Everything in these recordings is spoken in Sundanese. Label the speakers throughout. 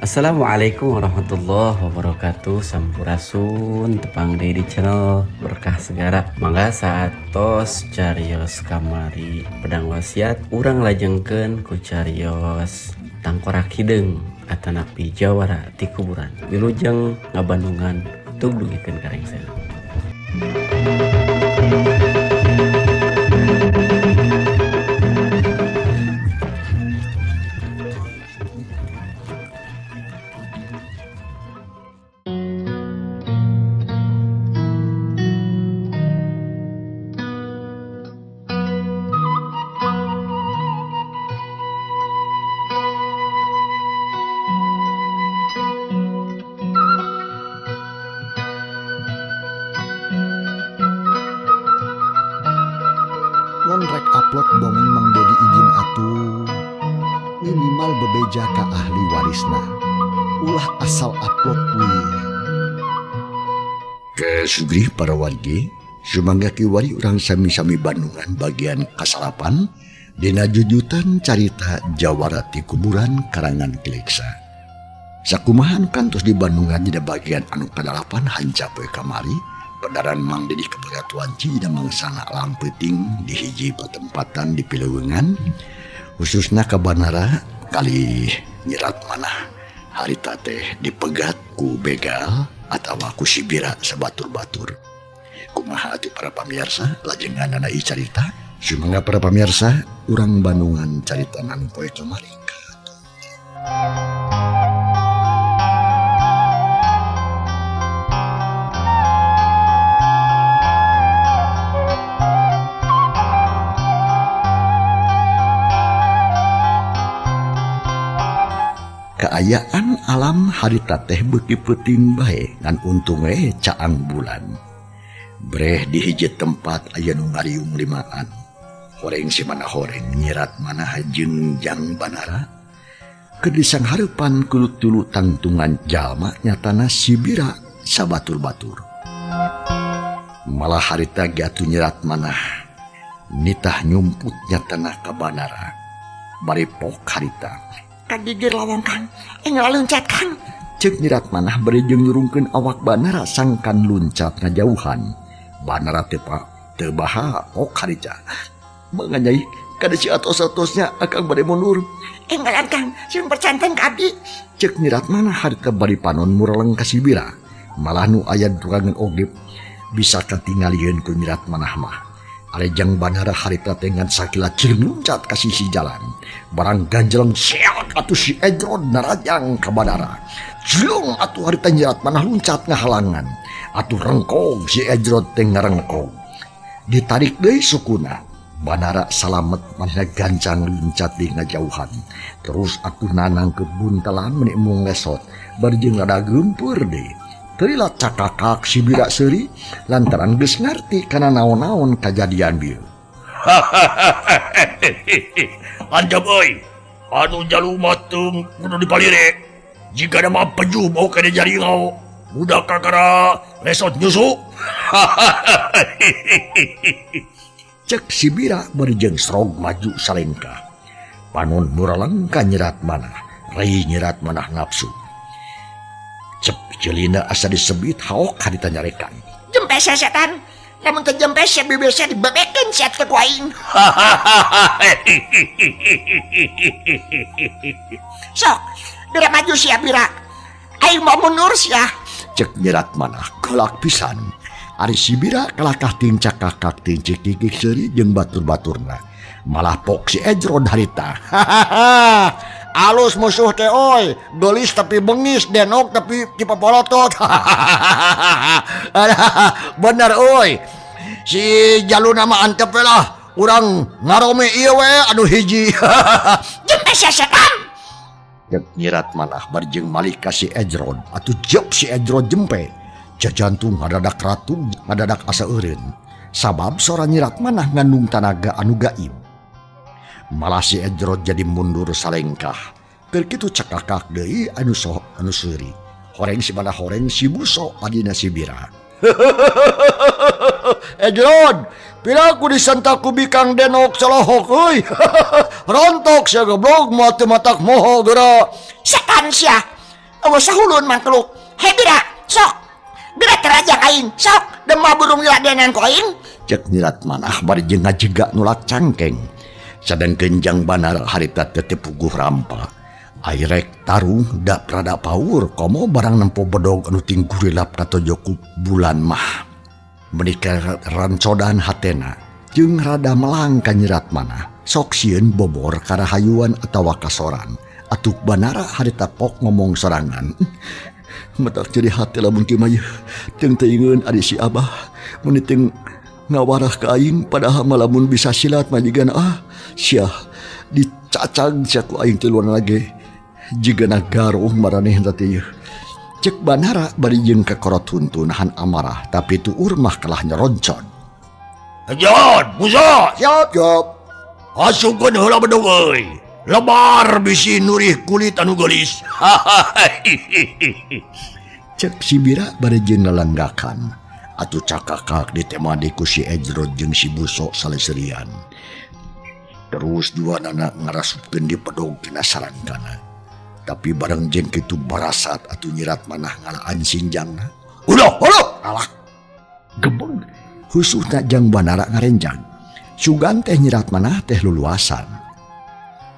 Speaker 1: Assalamualaikum warahmatullahi wabarakatuh. Sampurasun, tepang deui di channel Berkah Segara. Mangga saatos carios kamari pedang wasiat, urang lajengkeun ku carios tangkorak hideung atanapi jawara ti kuburan. Wilujeng ngabandungan, tug dugikeun ka rengsena.
Speaker 2: Lamun rek upload dongeng, Mang Dedi izin atuh, minimal bebeja ka ahli warisna, ulah asal upload we.
Speaker 3: Ke Sugih para wargi, sumangga kiwari urang sami-sami bandungan bagian kasalapan dina jujutan carita Jawara ti Kuburan karangan Ki Leksa. Sakumaha anu kantos di bandungan dina bagian anu kadalapan hanca poe kamari, pedaran Mang Dedi kaberat wanci dina mangsana alam peuting di hiji patempatan di Pileungan, khususna ka Banara kali nyirat manah harita teh dipegat ku begal atawa ku sibira sabatur-batur. Kumaha atuh, para pamirsa, lajenganana ieu carita? Sumangga para pamirsa, urang bandungan carita anu poe kamari. Kaayaan alam harita teh beuki peuting bae, ngan untung we caang bulan. Breh di hiji tempat aya nu ngariung limaan. Horeng si mana horeng nyirat manah jeung Jang Banara. Keur disanghareupan ku tulu tangtungan jalma, nyatana sibira sabatur-batur. Malah harita ge atuh nyirat manah nitah nyumput nyatana ka Banara. Bari pok harita.
Speaker 4: Kagigir lawang, Kang, enggal luncat, Kang.
Speaker 3: Cek nyirat manah bari jeung nyurungkeun awak Banara sangkan luncat ngajauhan. Banara teu teu baha, pok harita. "Mangga, Nyai, kada si atos-atosnya akang bade mundur."
Speaker 4: "Enggalan, Kang, sieun percanten ka abdi."
Speaker 3: Cek nyirat manah harita bari panon mureleng ka sibira. Malah nu aya tukangan oge bisa katingalieun ku nyirat manah mah. Ari Jang Banara harita teh ngan sakila cileung luncat ka sisi jalan. Barang ganjeleng siak atuh si Ejrod narajang ka Banara. Cileung atuh harita nyirat manah luncat ngahalangan. Atuh rengkog si Ejrod teh ngarengkog. Ditarik deui sukuna. Banara salamet, manehna gancang luncat di ngajauhan. Terus atuh nanang ke buntelan meni embung lesot. Bari jeung rada geumpeur deui. Teu lila cakakak si bira seuri lantaran geus ngarti kana naon-naon kajadian bieu.
Speaker 5: Anjab euy, anu jaluma teu kudu dipalire. Jika nama pejuh bau kene jaringau, budak kakara lesot nyusu.
Speaker 3: Cek si bira bari jeung srog maju salengkah. Panon muraleng ka nyerat manah, rai nyerat manah nafsu. Cep celina asa disebit haok harita nyarekan.
Speaker 4: "Jempe setan, lamun teu jempe sia bibir sia dibebekeun sia teh ku aing. Sok, bira maju sia bira. Aing mau mundur sia."
Speaker 3: Cek nyerat manah kelak pisan. Ari si bira kalakah ting cakakak ting cikikik seuri jeung batur-baturna. Malah pok si Ejrod harita.
Speaker 5: "Alus musuh teh oi, geulis tapi bengis, denok tapi tipe polotot. Bener oi. Si jaluna mah antep we lah. Urang ngarome ieu we anu hiji."
Speaker 4: "Jempe sia setan."
Speaker 3: Cek nyirat manah bari jeung malik ka si Ejrod. Atuh jep si Ejrod jempe. Jajantung ngadadak ratu, ngadadak asa eureun. Sabab sora nyirat manah ngandung tanaga anu gaib. Malah si Ejrod jadi mundur salengkah. Keur kitu cekakak deui anu soh anu seuri. Horeng si mana horeng si buso adina si bira.
Speaker 5: "Ejrod, piraku disentak ku bikang denok colohok euy. Rontok sia, goblok, moal teu matak moho geura."
Speaker 4: "Setan sia." Eueuh sahulun mangkluk. He Bira, sok. Bira terajang aing, sok. Dema burung diladenan ku aing.
Speaker 3: Cek Nyirat Manah bari jeung ngajega nulak cangkeng. Sadengkeun Jang Banara harita teh teu puguh rampa. Ai rek tarung da rada paur komo barang nempo bedog anu ting gurilap katojo ku bulan mah. Meuni rancodan hatena jeung rada melang ka Nyirat Manah. Sok sieun bobor karahayuan atawa kasoran. Atuh Banara harita pok ngomong sorangan. Matak jadi hati lamun kieu mah yeuh. Teung teuingeun ari si Abah mun teu ngawarah ka aing padahal mah lamun bisa silat mah jigana ah sia dicacag sia ku aing tiluan lagi jigana garuh maranehna teh yeuh. Cek Banara bari jeung kakorot huntu nahan amarah tapi tuur mah kalah nyeroncon.
Speaker 5: Ejod, busa.
Speaker 3: Siap, siap.
Speaker 5: Asupkeun heula bedog euy. Lebar bisi nurih kulit anu geulis.
Speaker 3: Cek si Bira bari jeung lalanggakan. Atuh cakakak ditemadi ku si Ejrod jeung si Buso saleserian. Terus dua nana ngarasupkeun di pedog tina sarangkana. Tapi bareng jeung kitu barasat atuh Nyirat Manah ngalaan sinjangna.
Speaker 5: Udah, udah.
Speaker 3: Alah. Gebeg. Husuhna Jang Banara ngarenjang. Sugan teh Nyirat Manah teh luluasan.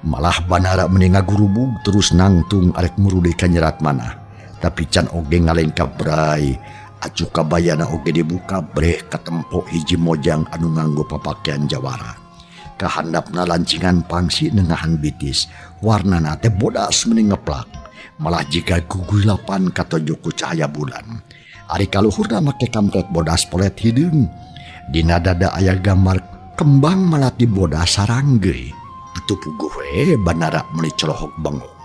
Speaker 3: Malah Banara meni ngagurubug terus nangtung arek murudi ka Nyirat Manah. Tapi can oge ngalengkap bray. Acu kabayana oge dibuka breh katempo hiji mojang anu nganggo papakean jawara. Kahandapna lancingan pangsi nengahan bitis. Warnana teh bodas meni ngeplak. Malah jika guguilapan katojo ku cahaya bulan. Ari kaluhurna make kampret bodas polet hideung. Dina dada aya gambar kembang malati bodas saranggeuy. Atuh puguh we Banara meuni colohok bengong.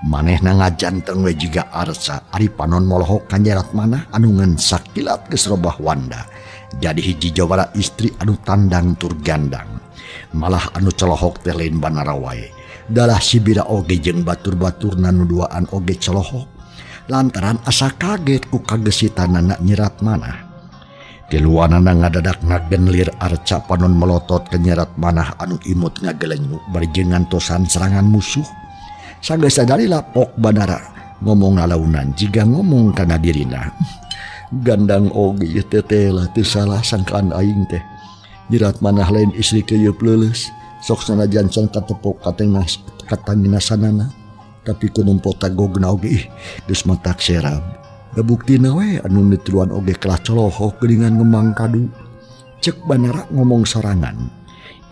Speaker 3: Manehna ngajanteng we jiga arca ari panon molohok ka Nyirat Manah anu ngan sakilat geus robah wanda. Jadi hiji jawara istri anu tandang tur gandang. Malah anu colohok teh lain Banara wae. Dalah si Bira oge jeung batur-baturna nu duaan oge colohok. Lantaran asa kaget ku kagesitanana Nyirat Manah. Tiluanana ngadadak ngagenlir arca panon melotot ke Nyirat Manah anu imut ngagelenyu bari jeung ngantosan serangan musuh. Sanggeus sadalila pok Banara ngomong lalaunan jiga ngomong kana dirina. Gandang oge ieu teh teh lah teu salah sangkaan aing teh. Nyirat Manah lain istri keuyeub leuleus. Sok sanajan can katepok katanginasanana. Tapi ku nempo tagogna oge ih geus matak serab. Da buktina we anu nitiluan oge kalah colohok geuningan ngemang kadu. Cek Banara ngomong sorangan.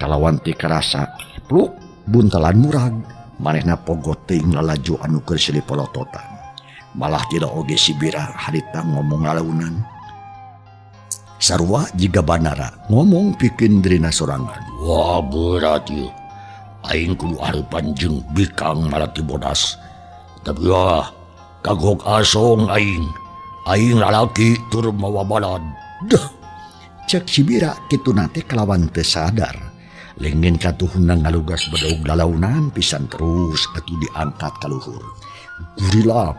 Speaker 3: Kalawan ti karasa pluk buntalan murag. Manehna pogot teuing lalajo anu keur silih polototan. Malah tidak oge si Bira harita ngomong lalaunan. Sarua jiga Banara ngomong pikeun dirina sorangan.
Speaker 5: Wah berat ieu. Aing kudu areupan jeung bikang malati bodas. Tapi wah kagok asong aing. Aing lalaki tur mawa balad.
Speaker 3: Duh. Cek si Bira kituna teh kalawan teu sadar. Lengin katuhuna ngalugas bedog lalaunan pisan terus atuh diangkat ka luhur. Gurilap,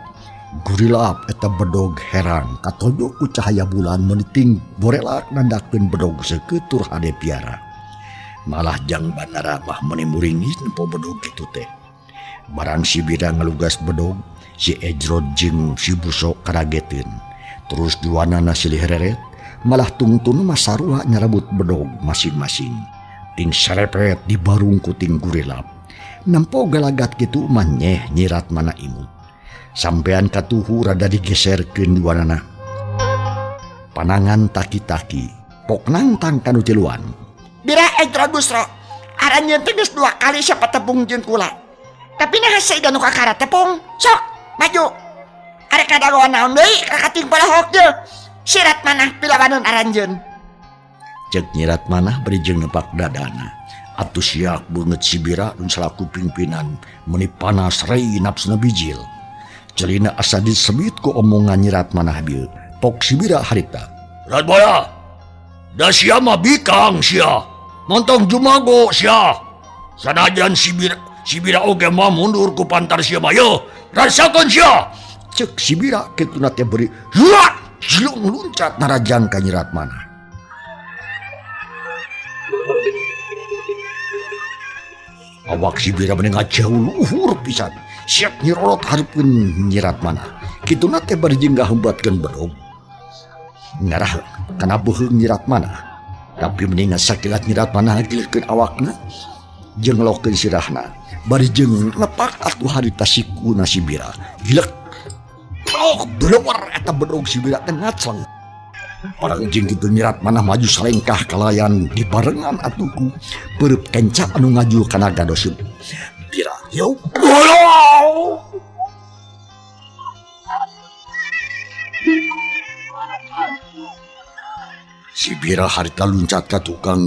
Speaker 3: gurilap eta bedog herang katojo ku cahaya bulan meniting borelak nandakeun bedog seukeut tur hade piara. Malah Jang Banara mah meuni muringis nempo bedog kitu teh. Barang si Bira ngalugas bedog, si Ejrod jeung si Buso karageteun. Terus duanana silih reret, malah tungtun mah sarua nyarabut bedog masing-masing. Ting serepet di barung kuting gurilap. Nempo galagat kitu mah nyeh Nyirat Manah imut. Sampean katuhu rada digeserkeun duanana. Panangan taki-taki, pok nangtang kanu tiluan.
Speaker 4: Bira Ejrod Busro, aranjeun teh geus 2 kali siapa tepung jeung kula. Tapi naha saiga nu kakara tepung? Sok, maju. Arek kadagoan naon deui kakating polohok jeung. Sirat Manah pilawaneun aranjeun.
Speaker 3: Cek Nyirat Manah bari jeung nepak dadana. Atuh siak beungeut si Bira nu salaku pimpinan meuni panas rei nafsuna bijil. Celina asa disebut ku omongan Nyirat Manah bieu. Pok si Bira harita.
Speaker 5: Rat boya. Da sia mah bikang sia. Montong jumago sia. Sanajan si Bira oge mah mundur ku pantar sia mah yeuh. Rasakeun sia.
Speaker 3: Cek si Bira kituna teh beri huat jlung luncat narajang ka Nyirat Manah. Awak si Bira meni ngajauh luhur pisan. Siap nyirorot hareupeun nyirat manah. Kituna teh bari jeung ngahembatkeun bedog. Ngarah kana beuheung nyirat manah. Tapi mendingan sakilat nyirat manah ngagilkeun awakna jeung ngelokeun sirahna. Bari jeung nepak atuh harita sikuna si Bira. Gilek. Oh, blewer eta bedog si Bira teh ngacleng. Orang jeung kitu nyirat manah maju salengkah kalayan dibarengan atuh ku peureub kenca anu ngajul kana gados Bira. Yo. Si Bira harita luncat ka tukang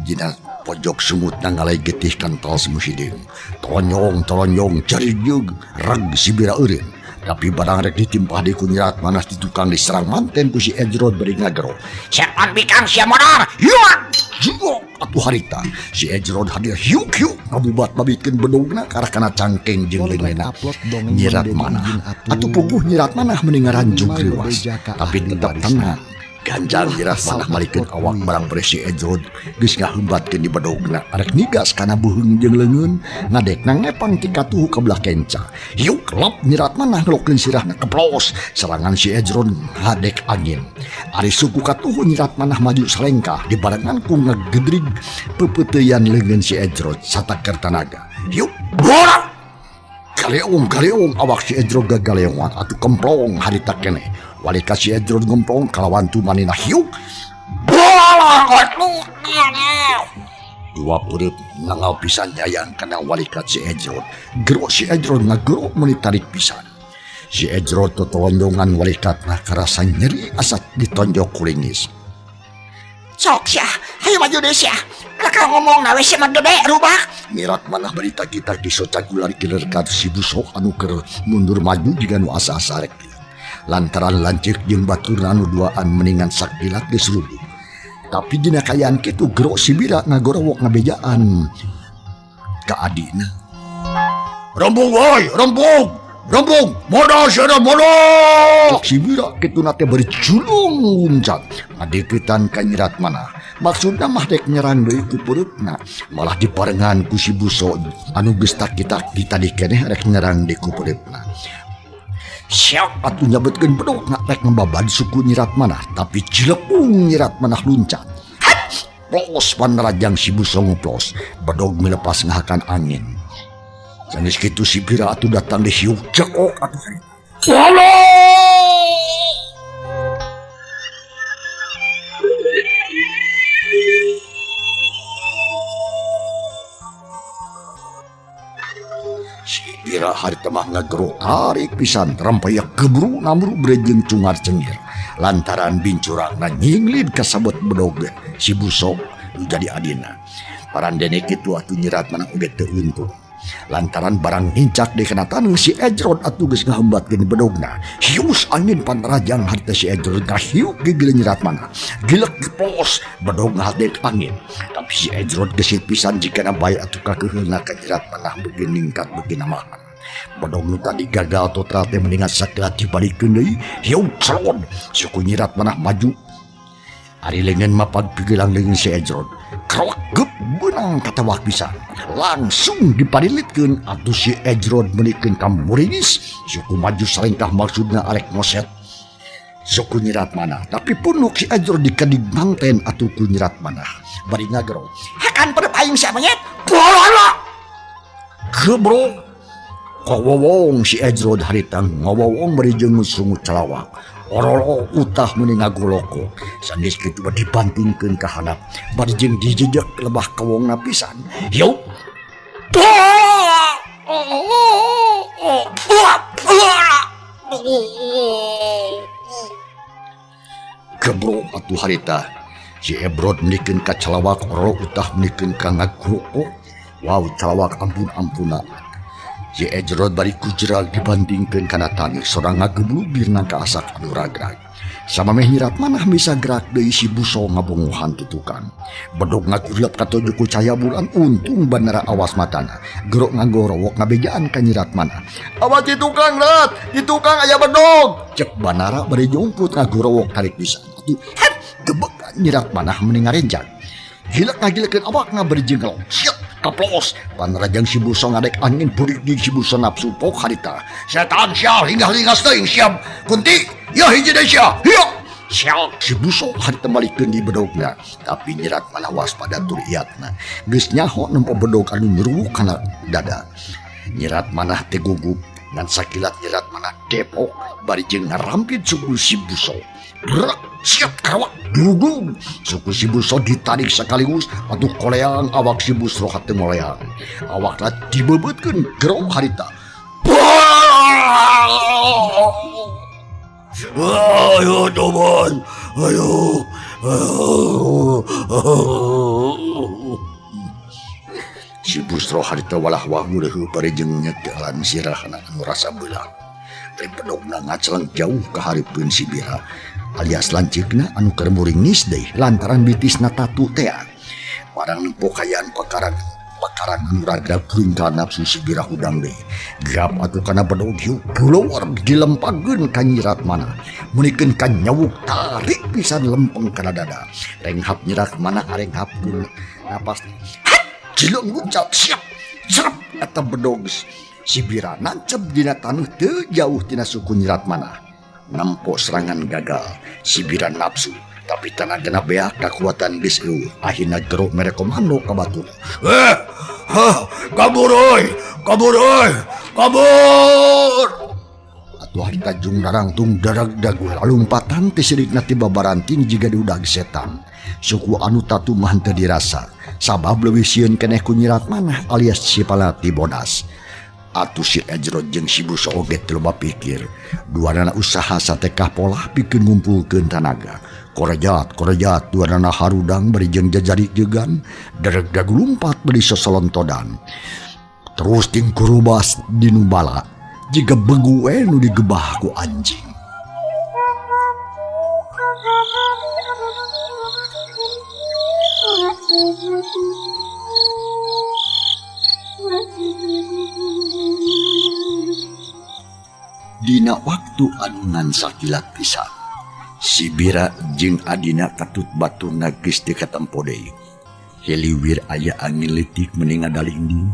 Speaker 3: dina pojok sumut na ngalai getih kantal semusideung. Tolonyong tolonyong carijeug reg si Bira eureun. Tapi barang rek ditimpah di ku nyirat manah di tukang diserang manten ku si Ejrod bari ngagero.
Speaker 4: Setan bikang sia modar.
Speaker 3: Hiuak! Jiok atuh harita. Si Ejrod hadir hiuk hiuk ngabubat babitkeun bedogna karah kana cangkeng jeung leungeunna. Nyirat manah. Atuh puguh nyirat manah mending ngaranjug riwas. Tapi tetap tenang. Ganjal nyirat manah malikeun awak barang bere si Ejrod geus ngahembatkeun di bedogna. Arek nigas kana beuheung jeung leungeun ngadekna ngepang ti katuhu ka belah kenca. Hiuk lap nyirat manah ngelokeun sirahna keplos. Serangan si Ejrod ngadek angin. Ari suku katuhu nyirat manah maju salengkah dibarengan ku ngagedrig pepeuteyan leungeun si Ejrod sataker tanaga. Hiuk borak galeung galeung awak si Ejrod gagaleungan atuh kemplong harita keneh. Walika si Ejrod ngemplong kalawan tumanina hiuk. Dua peureut ngangal pisan nyayang kana walikat si Ejrod. Gero si Ejrod ngagero meuni tarik pisan. Si Ejrod totolondongan walikatna karasa nyeri asa ditonjok kulingis.
Speaker 4: Sok sia, hayu maju deui sia. Laka ngomong na we sia mah gede rubah.
Speaker 3: Mirat manah berita kita di socagular giler ka si Busok anu keur mundur maju jiga nu asa-asa rek. Lantaran lanceuk jeung baturna anu duaan mendingan sakilat geus rubuh. Tapi dina kaayaan kitu gero si Bira ngagorowok ngabejaan ka adina. Rembung woi, rembung. Rembung, modal sia modal. Si Bira kituna teh bari julung luncat ngadeukeutan ka nyirat manah. Maksudna mah dek nyerang deui ku peureutna, malah dibarengan ku si Buso anu geus tak-tak tadi keneh rek nyerang deui ku peureutna. Siap atuh nyabetkeun bedog rek ngebabad suku nyirat manah, tapi cilepung nyirat manah luncat. Hat! Plos panrajang si Buso ngeplos, bedog milepas ngahakan angin. Sanes kitu si Bira atuh datang di hiuk cekok atuh harita. Bira harita mah ngagero tarik pisan rampayak gebru namru brejeng cungar cengir lantaran bincurangna nyinglid kasabot bedog si Busok nu jadi adina. Parandene kitu atuh nyirat manah oge teu untung lantaran barang nincak di kana taneuh si Ejrod atuh geus ngahembatkeun bedogna. Hius angin panrajang harita si Ejrod ngahiuk gigil nyirat manah. Gilek geplos bedog ngahadek angin. Tapi si Ejrod gesit pisan jikana bae atuh kakeuheulna ka nyirat manah beuki ningkat beuki namahan. Bedog nu tadi gagal total teh mendingan sakilat dibalikeun deui. Hiuk celon suku nyirat manah maju. Ari leungeun mah pagpigelang leungeun si Ejrod. Krok geup beunang katawak pisan. Langsung diparilitkeun atuh si Ejrod meunikeun ka muringis. Suku maju salengkah maksudna arek ngoset suku nyirat manah. Tapi punuk si Ejrod dikedig manten atuh ku nyirat manah. Bari ngagero.
Speaker 4: Hakan perep aing sia monyet. Bololo.
Speaker 3: Gebro. Kawowong si Ejrod harita ngawowong bari jeung sungut calawak. Orolo utah meuni ngagoloko. Sanes kitu mah dibantingkeun ka handap. Bari jeung dijejek lebah kawongna pisan. Hiup. Gebro atuh harita. Si Ebrod meunikeun ka calawak, orolo utah meunikeun ka ngagoloko. Wow, calawak ampun-ampuna. Si Ejrod bari kujeral dibandingkeun kana taneuh sorang ngageblubirna ka asak anu ragrag. Samameh nyirat manah bisa gerak deui si Buso ngabongohan tutukan. Bedog ngaguriap katuju ku cahaya bulan untung banara awas matana. Gerok ngagorowok ngabejaan ka nyirat manah. Awas di tukang rat, di tukang aya bedog. Cek banara bari jongkut ngagorowok tarik pisan. Atuh het gebek nyirat manah meni ngarenjang. Gilek ngagilekeun awakna bari jeung ngelok. Siet Kaplos panrajang si Buso ngadek angin burik di si Buso nafsu pok harita. Setan sia lingah-lingas teuing siap. Kunti ya hiji deui sia. Hiyo. Sia si Buso harita malikeun di bedogna. Tapi nyerat manah waspada tur iatna. Geus nyaho nempo bedog anu nyeruwuk kana dada. Nyerat manah teh gugup ngan sakilat nyerat manah depok bari jeung ngarampit suku si Buso. Gerak siap karawak dugung suku si Buso ditarik sekaligus atuh koleang awak si Busro hate moleang awakna dibebeutkeun gerong harita. Ayo teman, ayo. Si Busro harita walah wah ngureuh bari jeung nyekelan sirahna anu rasa belah. Bedogna ngaceleng jauh ka hareupeun si Bira alias lanceukna anu keur muringis deui lantaran bitisna tatu tea. Barang nempo kayaan pakaran anu ragrag kuring nafsu si Bira hudang deui. Gap atuh kana bedog hiu keluar dilempageun ka nyirat mana. Munikeun ka nyawuk tarik pisan lempeng kana dada. Renghap nyirat mana arenghap napas. Hat jileung luncat siap serep eta bedog. Si Bira nancep dina taneuh teu jauh tina suku nyirat manah. Nempo serangan gagal, si Bira nafsu, tapi tanagana beak kakuatan geus eueuh. Akhirna gero mere komando ka batur. Kabur euy, kabur euy, kabur. Atuh harita jung darangtung darag dagu lalumpatan teh sirikna ti babaranting jiga diudag setan. Suku anu tatu mah teu dirasa, sabab leuwih sieun keneh ku nyirat manah alias si Palati Bodas. Atuh si Ejro jeung si Buso oge teu loba pikir. Duanana usaha satekah polah pikeun ngumpulkeun tanaga. Korejat, korejat, duanana harudang bari jeung jajari jegan, dereg lumpat bari sosolontodan. Terus tingkurubas dinu bala, jiga begu we nu digebah ku anjing. Dina waktu anu ngan sakilat pisan, si Bira jeung adina katut baturna geus teu katempo deui. Hiliwir aya angin leutik meni ngadalinding,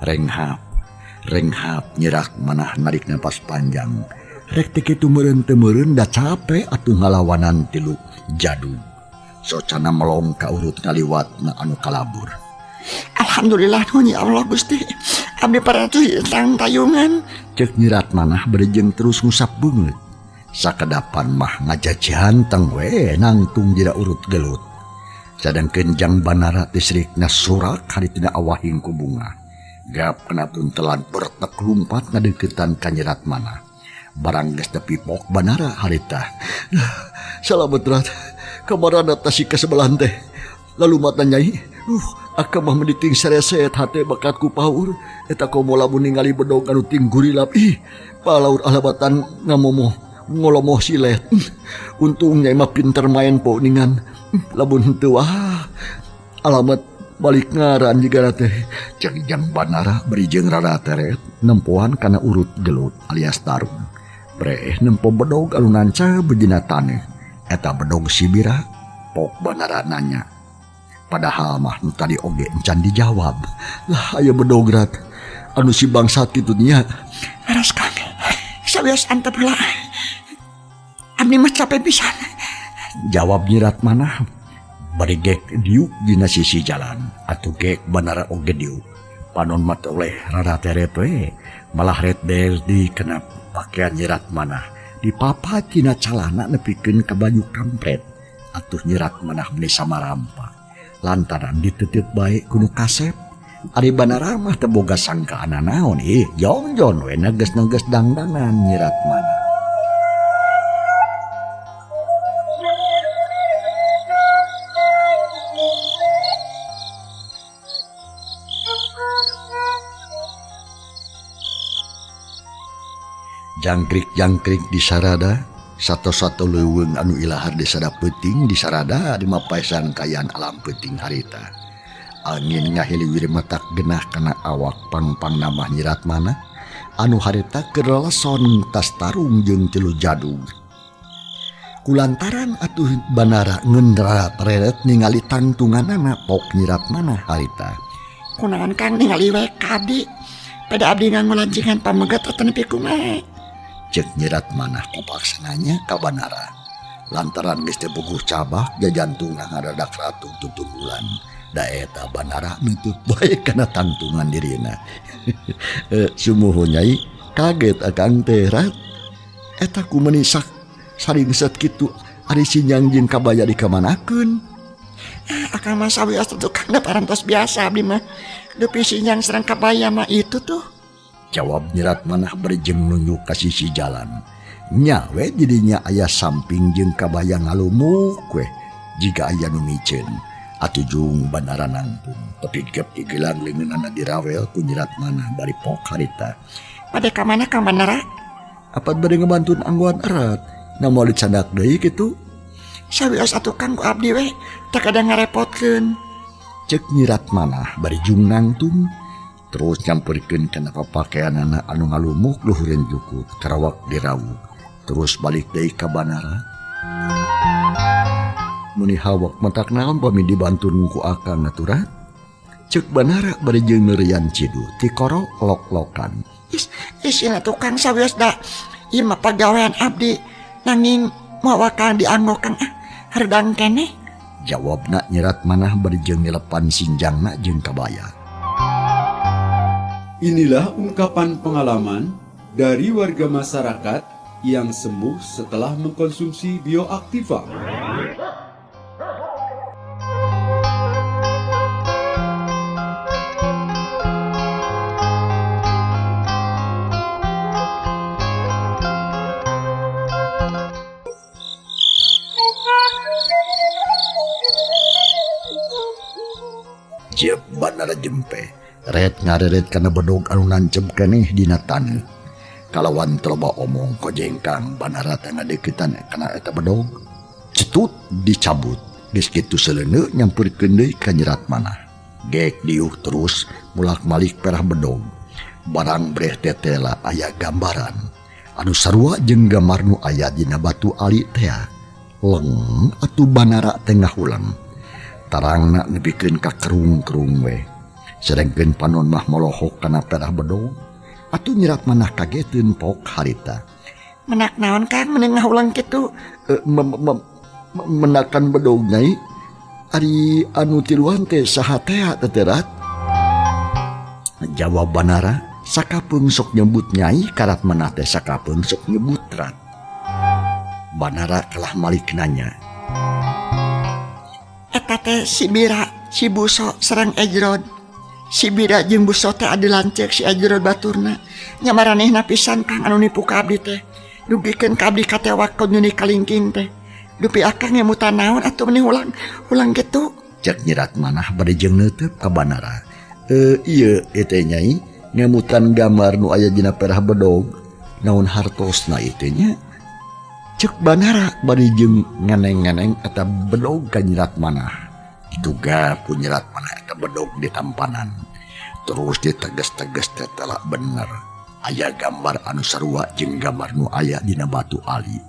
Speaker 3: renghap, renghap nyerak manah narik napas panjang. Rek teh kitu meureun teu meureun da cape atuh ngalawanan tilu jadug. Socana melong ka urut ngaliwatna anu kalabur.
Speaker 4: Alhamdulillah nuhun ya Allah Gusti. Abdi paratu tang tayungan.
Speaker 3: Cek nyirat manah bari jeung terus ngusap beungeut. Sakedapan mah ngajajihan teng we nangtung dina urut gelut. Sadangkeun jang banara teh sirikna surak haritina awahing ku bunga. Gap kana tuntelan bertek lumpat ngadeukeutan ka nyirat manah. Barang geus tepi pok banara harita. Salamet rat. Kamarana tasik ka sebelahan teh. Lalu mata nyai, akang mah meniting sereset hate bakat ku paur. Eta komo lamun ningali bedog anu ting gurilap. Ih, palaur alabatan ngamomoh ngolomoh silet. Untung nyai mah pinter main po ningan. Lamun henteu wah, alamat balik ngaran jiga teh. Cek jang banara beri jeung rara teret nempoan kana urut gelut alias tarung. Breh nempo bedog anu nancab dina taneuh. Eta bedog si Bira, pok banara nanya. Padahal mah nu tadi oge encan dijawab. Lah aya bedog rat anu si bangsat kitu nya.
Speaker 4: Aras Kang. Sawios antep heula. Abdi mah capek pisan.
Speaker 3: Jawab nyirat manah. Bari gek diuk dina sisi jalan atuh gek banara oge diuk. Panon mah teh oleh rara teret we. Malah ret der di kena pakaian nyirat manah. Dipapat dina calana nepikeun ka baju kampret. Atuh nyirat manah meni samarampa. Lantaran ditutup bae kudu kasep. Ari banara mah teu boga sangkaan naon ih jongjon we neges-neges dangdangan nyirat manah. Jangkrik-jangkrik di sarada, satu-satu leuweung anu ilahar di sada peuting di sarada di mapaesan kayaan alam peuting harita. Angin ngahiliwir matak genah kana awak pangpang namah nyirat mana, anu harita keur leleson tas tarung jeung tilu jadug. Kulantaran atuh banara ngendrarat reret ningali tangtunganana pok nyirat mana harita.
Speaker 4: Kunaon Kang ningali we ka abdi. Pada abdi nganggo lancingan pameget atanapi kumaha.
Speaker 3: Cek nyirat manah kapaksa nanya ka Banara. Lantaran geus teu puguh cabak jajantungna ngadadak ratu tutunggulan. Da eta Banara nutup bae kana tangtungan dirina. Sumuhun Nyai kaget akang teh Rat. Eta ku meuni saringset kitu ari sinjang jeung kabaya dikamanakeun.
Speaker 4: Akang mah sawios tukang da parantos biasa abdi mah. Dupi sinjang sareng kabaya mah itu tuh.
Speaker 3: Jawab nyirat manah bari jeung nunjuk ka sisi jalan. Nya we didinya aya samping jeung kabaya ngalumuk we jiga aya nu miceun. Atuh jung Banara nangtung tapi gep digelang leungeunana dirawel ku nyirat manah bari pok harita.
Speaker 4: Bade ka mana Kang Banara?
Speaker 3: Apat bade ngebantun anggoan erat. Na moal dicandak deui kitu.
Speaker 4: Sawios atuh Kang ku abdi we teu kada ngarepotkeun.
Speaker 3: Cek nyirat manah bari jung nangtung terus nyamperkeun kana papakeanana anu ngalumuk luhureun jukut karawak dirawuk terus balik deui ka Banara. Meuni hawak matak naon pami dibantun ku akang atuh Rat. Cek Banara bari jeung neurian ciduh tikoro lok-lokan.
Speaker 4: Is isina tukang sawios da ieu mah pagawean abdi nanging moal kang dianggo Kang ah hareudang keneh.
Speaker 3: Jawabna nyirat manah bari jeung nyelepan sinjangna jeung kabaya.
Speaker 6: Inilah ungkapan pengalaman dari warga masyarakat yang sembuh setelah mengkonsumsi bioaktiva.
Speaker 3: Jep Banara jempe ret ngareret kana bedog anu nancep keneh dina taneuh. Kalawan teu loba omong kojengkang Banara teh ngadeukeutan kana eta bedog. Cetut dicabut geus kitu seleuneu nyamperkeun deui ka nyerat manah. Gek diuh terus mulak-malik perah bedog. Barang breh tetela aya gambaran anu sarua jeung gambar nu aya dina batu ali tea. Leng atuh Banara teh ngahulang. Tarangna nepikeun ka kerung-kerung we. Sedengkeun panon mah molohok kana perah bedog. Atuh nyerat manah kageteun pok harita.
Speaker 4: Menak naon Kang meni ngahulang kitu?
Speaker 3: Menakan bedog Nyai. Ari anu tiluan teh saha tea teh Rat? Jawab Banara, sakapeung sok nyebut Nyai karat manah teh sakapeung sok nyebut Rat. Banara kalah malik nanya.
Speaker 4: Eta teh si Bira, si Buso sareng Ejrod. Si Bira jeung Buso teh adi lanceuk si Ejrod baturna. Nya maranehna pisan Kang anu nipu ka abdi teh. Dugikeun ka abdi katewak ku Nini Kalingking teh. Dupi akang ngemutan naon atuh meni hulang kitu.
Speaker 3: Cek nyirat manah bari jeung neuteup ka Banara. Ieu ieu teh Nyai ngemutan gambar nu aya dina perah bedog. Naon hartosna ieu teh nya? Cek Banara bari jeung ngeneng-ngeneng eta bedog ka nyirat manah. Dituga ku nyirat manah eta bedog di tampanan. Terus diteges-teges tetela bener. Aya gambar anu sarua jeung gambar nu aya dina batu ali.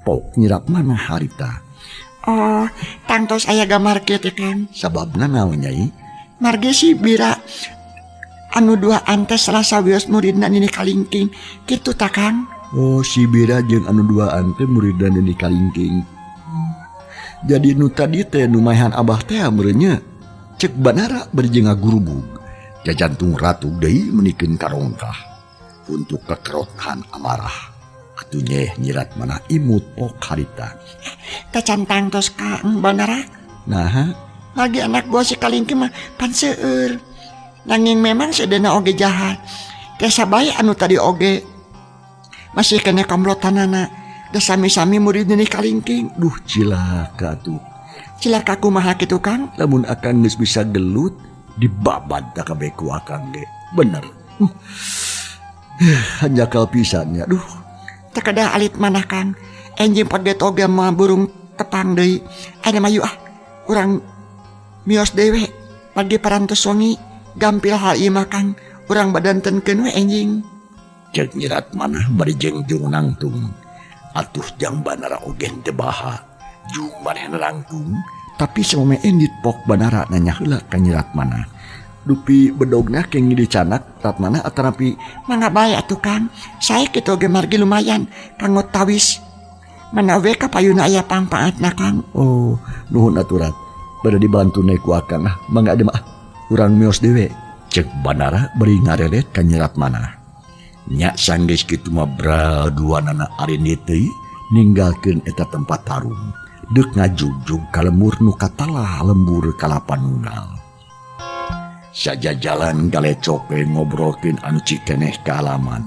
Speaker 3: Pok nyirat manah harita.
Speaker 4: Oh, tangtos aya gambar kieu teh Kang.
Speaker 3: Sababna naon Nyai?
Speaker 4: Margi si Bira anu duaan teh salah sawios muridna Nini Kalingking. Kitu ta Kang?
Speaker 3: Oh, si Bira jeung anu duaan teh muridna Nini Kalingking. Jadi nu tadi teh nu maehan abah teh meureun nya. Cek Banara bari jeung ngagurubug. Jajantung ratu deui menikeun karongkah. Untuk kekerotan amarah. Atuh nyeh nyirat manah imut pok harita.
Speaker 4: Tacan tangtos Kang Banara.
Speaker 3: Naha?
Speaker 4: Lagi anak buah si Kalingking mah pan seueur. Nanging memang sedena oge jahat. Teh sabae anu tadi oge masih kena komplotanana. Da sami-sami murid Nini Kalingking.
Speaker 3: Duh cilaka tuh.
Speaker 4: Cilaka kumaha kitu Kang?
Speaker 3: Lamun akang geus bisa gelut dibabad ta kabeh ku akang ge. Bener. Hanjakal pisan nya. Duh.
Speaker 4: Teu kedah alit manah Kang. Enjing paget oge mah burung tepang deui. Aya mayu ah. Urang mios deui we. Pagi parantos wengi gampil hal ieu mah Kang. Urang badantenkeun we enjing.
Speaker 3: Cek nyirat manah bari jeung jung nangtung. Atuh jang Banara oge teu baha. Jung manehna nangtung, tapi sameme endit pok Banara nanya heula ka nyirat manah. Dupi bedogna kenging dicanak Ratmanah atanapi
Speaker 4: mangga bae atuh Kang. Sae kitu oge margi lumayan kanggo tawis. Manawe ka payuna aya pangpaatna Kang.
Speaker 3: Oh, nuhun atuh Rat. Bade dibantu ne ku akang ah. Mangga deui mah urang mios dewe. Cek Banara bari ngarelet ka Nyi Ratmanah. Nya sanggeus kitu mah bra duanana arindi teuing ninggalkeun eta tempat tarung. Deuk ngajugjug ka lembur nu katalah lembur kalapa nunggal. Saja jalan galecok we ngobrolkeun anu cikeneh kaalaman.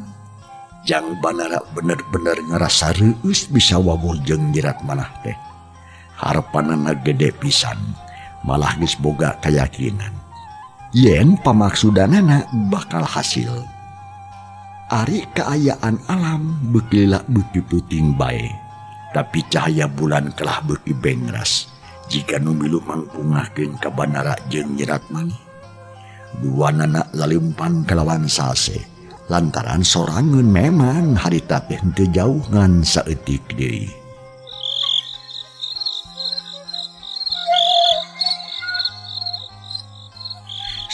Speaker 3: Jang Banara bener-bener ngerasa reueus bisa wawuh jeung Nyi Ratmanah teh. Harepanana gede pisan, malah geus boga kayakinan yen pamaksudanana bakal hasil. Ari kaayaan alam beuki lila beuki peuting bae, tapi cahaya bulan kalah beuki bengras jika nu milu mangpungahkeun ka Banara jeung Nyi Ratmanah. Duanana lalimpan kalawan sase lantaran sorangeun memang harita teh henteu jauh ngan saeutik deui.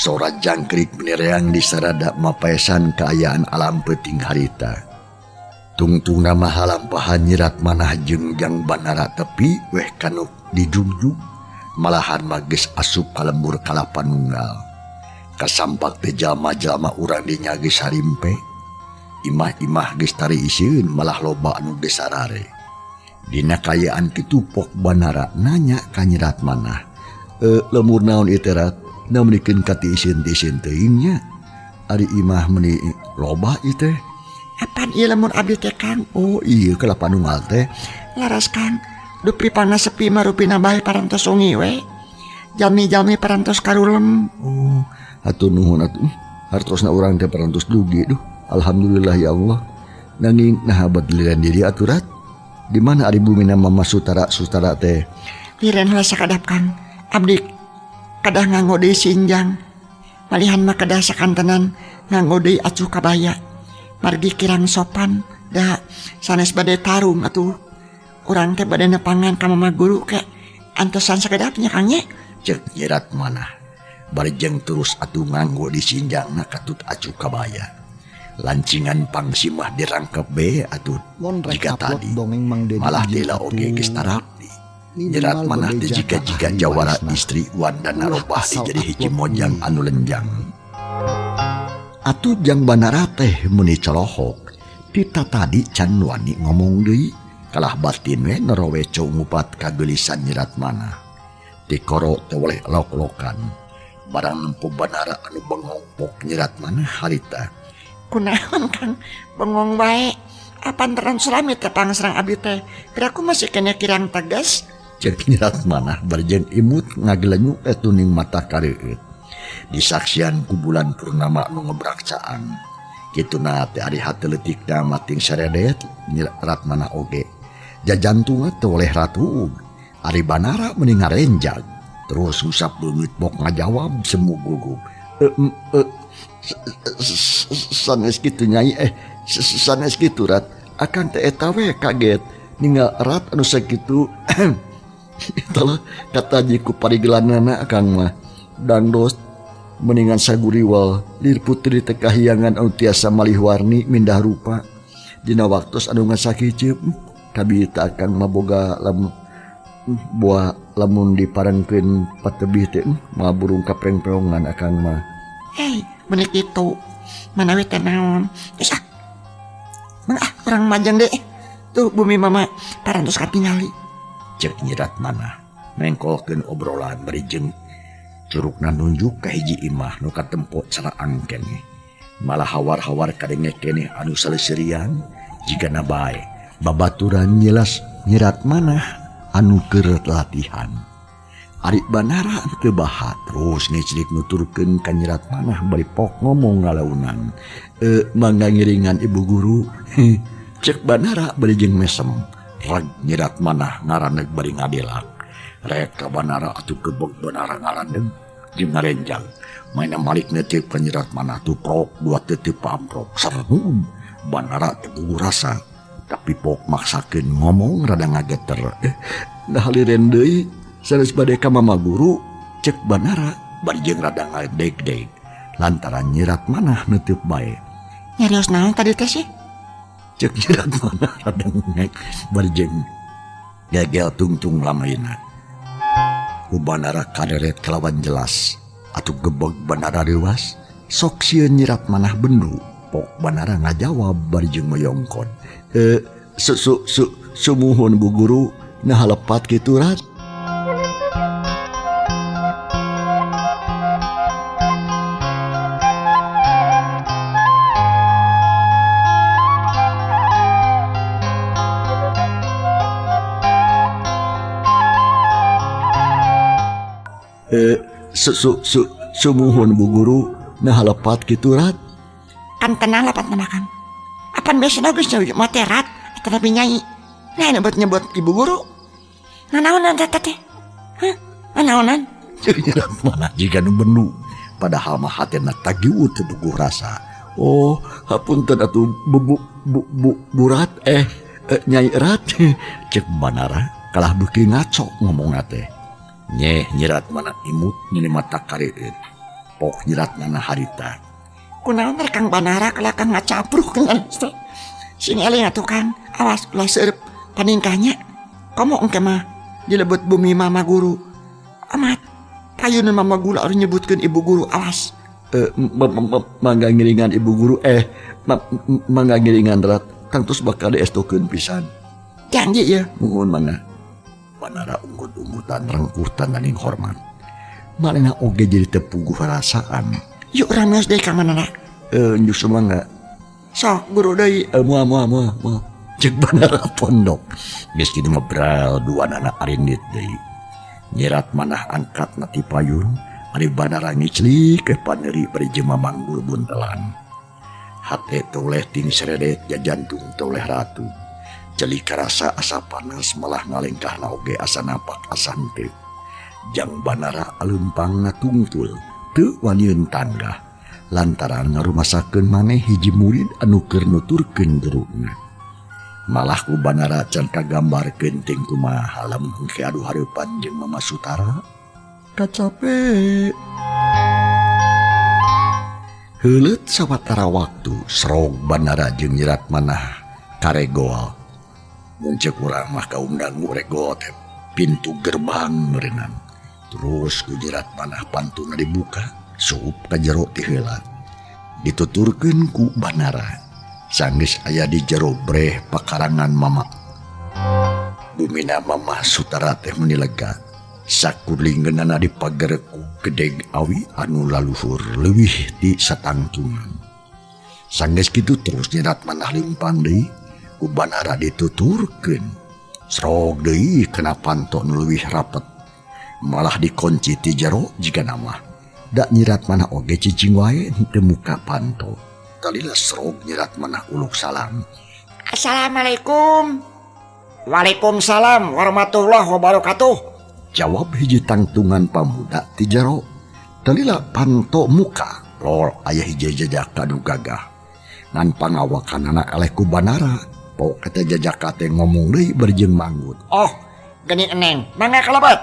Speaker 3: Sora jangkrik menereang di sarada mapaesan kaayaan alam peuting harita. Tungtungna mah halampahan Nyi Ratmanah jeung Jang Banara tepi weh kanuk dijugjug malahan mah geus asup ka lembur kalapa nunggal. Kasampak teh jalma-jalma urang dinya geus harimpe. Imah-imah geus tari isieun malah loba anu geus sarare. Dina kaayaan kitu pok Banara nanya ka Nyi Ratmanah, "Lembur naon ieu teh Rat? Namrikeun ka tiiseun-tiiseun teuing nya. Ari imah meuni loba ieu teh."
Speaker 4: Apan ieu lembur abdi teh Kang?
Speaker 3: Oh iya kalapa nunggal teh.
Speaker 4: Laras Kang, dupi panas sepi mah rupina bae parantos sungi we. Jalmi-jalmi parantos karulem.
Speaker 3: Oh, atuh nuhun atuh. Hartosna urang teh parantos dugi duh. Alhamdulillah ya Allah. Nanging naha bat liren diri atuh Rat. Di mana ari bumina mama sutara-sutara teh?
Speaker 4: Liren heula sakadap Kang. Abdi kadah nganggo deui sinjang. Malihan mah kadah sakantenan nganggo deui acuh kabaya. Margi kirang sopan da sanes bade tarung atuh. Urang teh bade nepangan ka mama guru ke antosan sakedapnya Kang nya.
Speaker 3: Cek Nyi Ratmanah. Bari jeung terus atuh nganggo di sinjangna katut acuh kabaya. Lancingan pangsimah dirangkep be atuh
Speaker 2: Mun rek
Speaker 3: jika
Speaker 2: upload
Speaker 3: tadi.
Speaker 2: dongeng Mang Dedi
Speaker 3: Malah
Speaker 2: izin
Speaker 3: tela oge
Speaker 2: atuh.
Speaker 3: geus tarapti. Nyi
Speaker 2: Minimal
Speaker 3: Ratmanah teh
Speaker 2: bebeja ka
Speaker 3: jika-jika
Speaker 2: ahli
Speaker 3: jawara
Speaker 2: warisna.
Speaker 3: istri wandana
Speaker 2: Ulah
Speaker 3: robah
Speaker 2: asal
Speaker 3: jadi hiji
Speaker 2: upload
Speaker 3: mojang
Speaker 2: deui.
Speaker 3: anu lenjang. Atuh Jang Banara teh meuni colohok. Tita tadi can wani ngomong deui. Kalah batin we noroweco ngupat kageulisan Nyi Ratmanah. Tikoro teh weleh lok-lokan. Barang nempo Banara anu bengong pok Nyi Ratmanah harita.
Speaker 4: Kunaon Kang bengong wae. Apan terang sulami teh pangsrang abdi teh. Piraku masih kene kirang tegas.
Speaker 3: Cek Nyi Ratmanah bari jeung imut ngagelenyu etuning mata kareueut. Disaksian ku bulan purnama nu ngebrak caang. Kituna teh ari hate leutikna mating saredet Nyi Ratmanah oge. Jajantungna teh oleh ratuug. Ari Banara meni ngarenjag. Terus ngusap beungeut bok ngajawab semu gugup. Sanes kitu Nyai, sanes kitu Rat. Akang teh eta we kaget ninggal Rat anu sakitu. Itulah kata jiku parigelanana akang mah. Dangdos mendingan saguriwal lir putri teh kahiyangan anu tiasa malih warni mindah rupa. Dina waktos anu ngasakiceup kabita akang mah boga buah lamun diparengkeun patebih teh mah burung kaprengpreongan akang mah.
Speaker 4: Hei, meuni kitu. Manawi teh naon? Geus ah. Mang ah, urang majeng deui. Tuh bumi mama parantos katingali.
Speaker 3: Cek Nyi Ratmanah mengkolkeun obrolan bari jeung curugna nunjuk ka hiji imah nu katempo caraang keneh. Malah hawar-hawar kadenge keneh anu saleuserian jigana bae babaturan nyelas Nyi Ratmanah anu keur latihan. Ari Banara teu baha terus ngecrik nuturkeun ka Nyi Ratmanah bari pok ngomong ngalaunan. Mangga ngiringan ibu guru. Cek Banara bari jeung mesem. Reg Nyi Ratmanah ngaraneg bari ngadelak. Rek ka Banara atuh gebeg Banara ngaraneg jeung ngarenjang. Maina malik netip ka Nyi Ratmanah tuprok dua tetep pamprok. Serhun Banara teu guguh rasa. Tapi pok maksakeun ngomong rada ngageter. Nah liren deui sanes bade ka mama guru cek Banara. Bari jeung rada ngadeg-deg lantaran nyirat manah neuteub bae.
Speaker 4: Nyarios naon tadi teh sih?
Speaker 3: Cek nyirat manah rada ngek bari jeung gegel tungtung lamaina. Ku Banara kaderet kalawan jelas atuh gebeg Banara reuas sok sieun nyirat manah bendu. Pok Banara ngajawab bari jeung moyongkon. Su su su sumuhun Bu Guru nah lepat kitu rat. Su su su sumuhun Bu Guru nah lepat kitu rat.
Speaker 4: Kan tenang lepat nama Kang. Apan biasana geus mote rat atawa nyai. Nah nyebut-nyebut ibu guru. Nanaonan eta teh? Hah? Nanaonan?
Speaker 3: Nyirat manah jiga nu bendu. Padahal mah hatena tagiwut teu puguh rasa. Oh, hapunten atuh bu bu bu bu burat nyai rat. Cek Banara kalah beuki ngaco ngomongna teh. Nyeh nyirat manah imut nyeni mata kareueut. Pok nyirat manah harita.
Speaker 4: Kunaon rek Kang Banara kalah kang ngacapruh kenal teh. Sing eling atuh Kang, awas ulah seueup paningkahnya. Komo engke mah dilebet bumi mama guru. Amat payun mama guru harus nyebutkeun ibu guru awas.
Speaker 3: Mangga ngiringan ibu guru mangga ngiringan rat tangtos bakal diestokeun pisan.
Speaker 4: Janji ya.
Speaker 3: Muhun mangga. Banara unggut-unggutan rengkuh tananing hormat. Manehna oge jadi teu puguh rasaan.
Speaker 4: Yuk rameos deui ka manana.
Speaker 3: Nyusul mangga.
Speaker 4: Sok guru deui.
Speaker 3: Moal moal moal moal. Cek Banara pondok. Geus kitu mah dua nana arindit deui. Nyirat manah angkat na ti payun, ari Banara ngiclik ke paneri bari jeung mamanggul buntelan. Hate toleh ting seredet ja jantung toleh ratu. Celik karasa asa panas malah ngalengkahna oge asa napak asa henteu. Jang Banara aleumpangna tungtul teu waniun tanggah lantaran ngarumasakeun maneh hiji murid anu keur nuturkeun guruna. Malah ku Banara can kagambarkeun ting kumaha lamun engke adu hareupan jeung Mama Sutara. Kacape. Heuleut sawatara waktu serog Banara jeung nyirat manah karegol. Mun ceuk urang mah kaundang regol teh pintu gerbang meureunang. Terus ku nyirat manah pantuna dibuka, suup ka jero ti heula. Dituturkeun ku Banara. Sanggeus aya di jero breh pakarangan mama. Bumina Mama Sutara teh meuni lega. Sakulingeunana dipager ku gedeg awi anu laluhur leuwih ti satangtungan. Sanggeus kitu terus nyirat manah leumpang deui ku Banara dituturkeun. Srog deui kana panto nu leuwih rapet. Malah dikunci ti jero jigana mah. Da nyirat manah oge cicing wae teu muka panto. Talila serog nyirat manah uluk salam.
Speaker 4: Assalamualaikum. Waalaikumsalam warahmatullahi wabarakatuh.
Speaker 3: Jawab hiji tangtungan pamuda ti jero. Talila panto muka lol aya hiji jajaka nu gagah. Ngan pangawakanana eleh ku Banara. Pok eta jajaka teh ngomong deui bari jeung manggut.
Speaker 4: Oh, geuning eneng, mangga kalebet.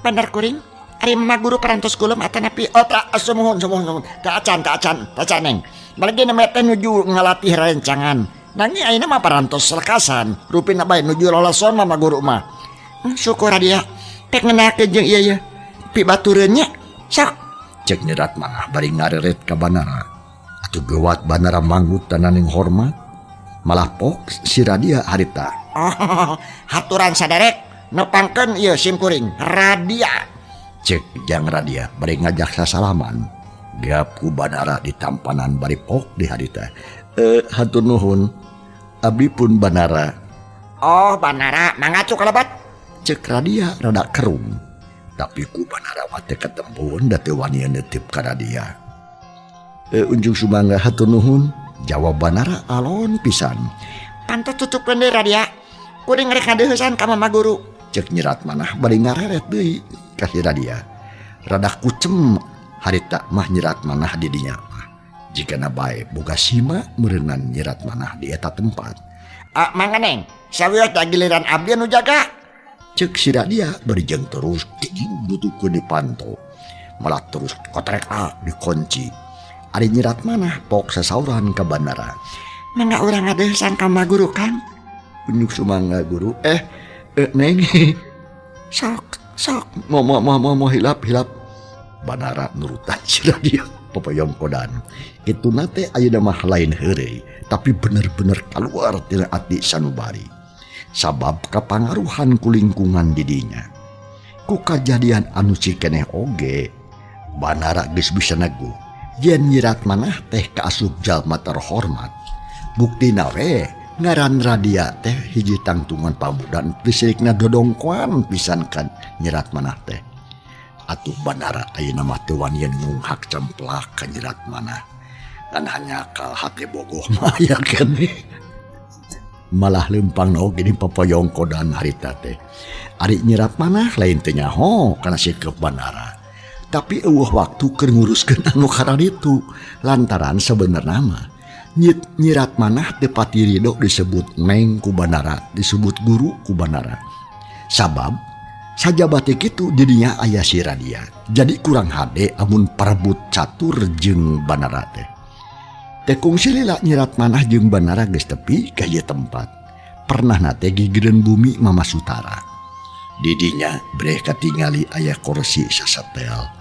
Speaker 4: Bener kuring. Ari mama guru parantos kulem atanapi oh tak sumuhun sumuhun tak acan tak acan tak acan neng. Margi neme teh nuju ngalatih rencangan. Nanging ayeuna mah parantos lekasan. Rupina bae nuju loloson mama guru mah. Syukur dia. Pek ngenakeun jeung ieu ye. Pibatureun nya. Sok.
Speaker 3: Cek nyerat manah bari ngareret ka Banara. Atuh gewat Banara manggut tananing hormat. Malah pok si Radia harita.
Speaker 4: Oh, haturan saderek nepangkeun ieu sim kuring Radia.
Speaker 3: Cek jang Radia bari ngajak sasalaman. Gap ku Banara ditampanan bari pok di harita. Hatur nuhun. Abdi pun Banara.
Speaker 4: Oh, Banara mangga cuk kalebat.
Speaker 3: Cek Radia rada kerung. Tapi ku Banara mah teu ketembun da teu wani neuteup ka Radia. Unjung sumangga hatur nuhun. Jawab Banara alon pisan.
Speaker 4: Panto tutupkeun deui Radia. Kuring rek ngadeuheusan ka mama guru.
Speaker 3: Cek nyirat manah bari ngareret deui ka si Radia. Rada kucem harita mah nyirat manah di dinya mah. Jigana bae boga sima meureunnan nyirat manah di eta tempat.
Speaker 4: Mangga neng, sawios da giliran abdi anu jaga.
Speaker 3: Cek si Radia bari jeung terus tinggi butuhkeun di panto. Malah terus kotrek dikunci. Ari nyirat manah pok sasauran ka Bandara.
Speaker 4: Mangga urang ngadeusan ka Mama Guru Kang.
Speaker 3: Unjuk sumangga guru. Neng.
Speaker 4: Sok, sok.
Speaker 3: Mo mo mo mo mo hilap hilap. Bandara nurutan si Radia popoyongkodan. Kitu na teh ayeuna mah lain heureuy, tapi bener-bener kaluar tina ati sanubari. Sabab kapangaruhan ku lingkungan didinya. Ku kajadian anu cikeneh oge, Bandara geus bisa neguh yen nyirat manah teh kaasup jalma terhormat. Buktina we ngaran Radia teh hiji tangtungan pamudan pisirikna dodongkoan pisan kan nyirat manah teh. Atuh Bandara ayeuna mah teu wanian ngunghak cemplak ka nyirat manah. Ngan hanya kal hate bogoh mah aya keneh. Malah leumpang oge di popoyongkodan harita teh. Ari nyirat manah lain teu nyaho kana sikep Bandara. Tapi eueuh waktu keur nguruskeun anu kararitu lantaran sebenarna mah nyirat manah teu pati ridho disebut neng ku Bandara, disebut guru ku Bandara. Sabab sajabate kitu didinya aya si Radia. Jadi kurang hade amun parebut catur jeung Bandara teh. Teh kungsi lila nyirat manah jeung Bandara geus tepi ka ieu tempat. Pernah na teh gigireun bumi Mama Sutara. Didinya breh katingali aya kursi sasetel.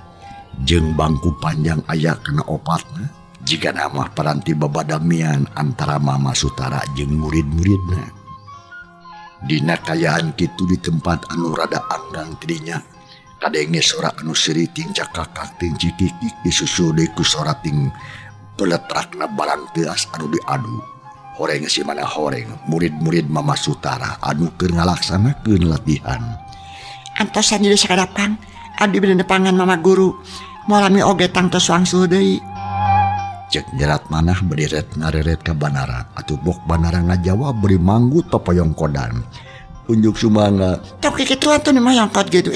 Speaker 3: Jeung bangku panjang aya kana opatna. Jika nama paranti babadamian antara Mama Sutara jeung murid-muridna. Dina kayaan kitu di tempat anu rada anggang tidinya. Kadenge sora anu seuri ting cakakak ting cikikik disusul deui ku sora ting peletrakna barang teuas anu diadu. Horeng si mana horeng murid-murid Mama Sutara anu keur ngalaksanakeun latihan.
Speaker 4: Antosan jadi sakadapang abdi bade nepangan Mama Guru. Moal lami oge tangtos wangsul deui.
Speaker 3: Cek nyerat manah beriret ngareret ka Bandara. Atuh bok Bandara ngajawab beri manggut popoyongkodan. Unjuk sumangga.
Speaker 4: Tong kikituan tuh nih mayongkot gitu.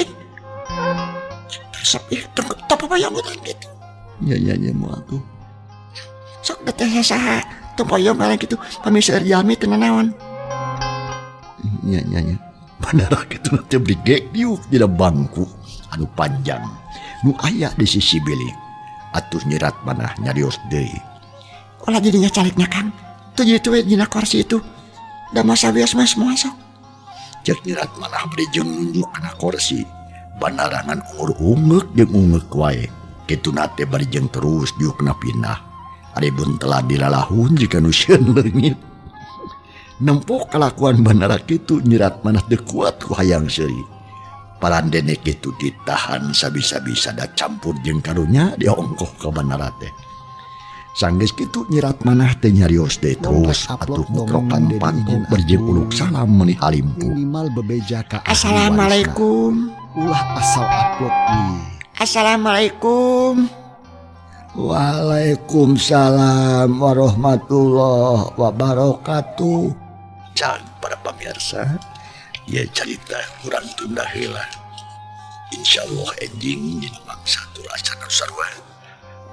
Speaker 4: Resep ih tong popoyongkodan gitu.
Speaker 3: Nya nya nya mau atuh.
Speaker 4: Sok teh saha tong poyong gitu pami seueur jalmi teu nanaon.
Speaker 3: Nya nya nya. Bandara kitu teh beri gek diuk dina bangku anu panjang nu aya di sisi bilik. Atuh nyirat manah nyarios deui.
Speaker 4: Ulah jadinya caliknya Kang. Tuh jadi tuh dina kursi itu. Da masa bias mah semua sok.
Speaker 3: Cek nyirat manah beri jeung nunjuk kana kursi. Bandarangan ungur ungeuk jeung ungeuk wae. Kitu na teh bari jeung terus diukna pindah. Ari telah dilalahun jika nu sieun leungit. Nempok kalakuan Bandara kitu nyirat manah teu kuat ku hayang seuri. Parandene kitu ditahan sabisa-bisa da campur jeung karunya diongkoh ka Bandara teh. Sanggeus kitu nyirat manah teh nyarios deui terus atuh mutrokan panto berjing uluk salam meuni halimpu.
Speaker 2: Minimal bebeja ka ahli warisna.
Speaker 4: Assalamualaikum.
Speaker 2: Ulah asal upload nih.
Speaker 4: Assalamualaikum.
Speaker 3: Waalaikumsalam warahmatullahi wabarakatuh. Cang para pemirsa, ya cerita kurang tunda heula. Insyaallah enjing dina mangsa tur acan sarua.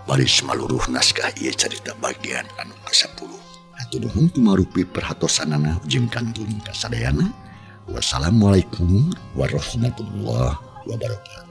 Speaker 3: Baris maluruh naskah ieu carita bagian anu ka-10. Hatur nuhun kumarupi perhatosanana jeung kantun kasadayana. Wassalamualaikum warahmatullahi wabarakatuh.